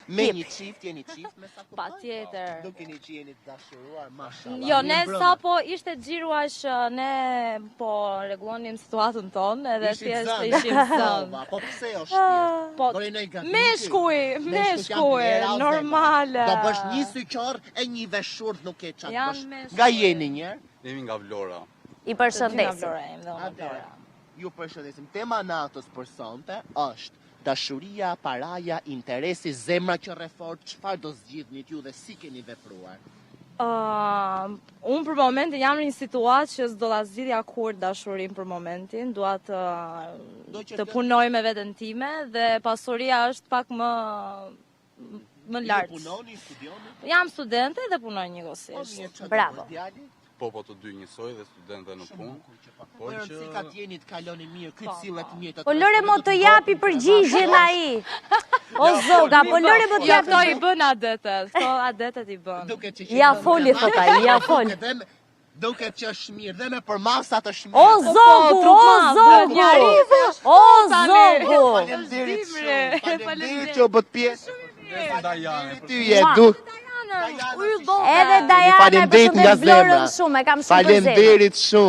Me Jep. një çift, jeni çift me sa kuptoj. Patjetër. Po, Dukeni që jeni të dashuruar, mashallah. Jo, ne Mirëmbrëma. sapo ishte xhiruar që ne po rregullonim situatën tonë edhe Ishit thjesht zënë. ishim zënë. Po pse o shpirt? Po, Doni ndonjë gabim? meshkuj, Meshkujt janë meshkuj, vlera, o zemra. normale. Do bësh një syqor e një veshur nuk e çat Janë bësh. meshkuj. Nga jeni njerë? Jemi nga Vlora. I Të dy nga përshëndesim. Vlora jemi dhe unë nga Atëherë, Vlora. Ju përshëndesim. Tema natës për sonte është dashuria, paraja, interesi, zemra që rreh fort, çfarë do zgjidhnit ju dhe si keni vepruar? Uh, unë për momentin jam në një situatë që s'do ta zgjidhja kurrë dashurinë për momentin, dua të Do që të kjo- punoj me veten time dhe pasuria është pak më më lart. Ju punoni, studioni? Jam studente dhe punoj Po njëkohësisht. mirë, çfarë do Bravo. bësh, djali? Po, po të dy njësoj dhe studente në Shumë punë. bukur që po. Por Po rëndësi që- ka të jeni të kaloni mirë, ky Po, sillet po. mirë. të Po lëre mo të japi përgjigjen ai. O zoga, po lëre mo të Jo, japi. këto i bën adetet, këto adetet i bën. Duket që Ja foli, thot ai, ja fol. Duket dhe me- Duket që është mirë dhe me përmasat është mirë. O zogu, trup o madh, duhet zogu. njeri. O Tani. zogu. Faleminderit Është shumë. dimri. Faleminderit Faleminderit. që u bët pjesë. Dajane, Ty je du. Dajana, u ju Edhe Dajana e Faleminderit nga përshëndes Vlorën zemra. shumë, e kam shumë për zemër. Faleminderit shumë.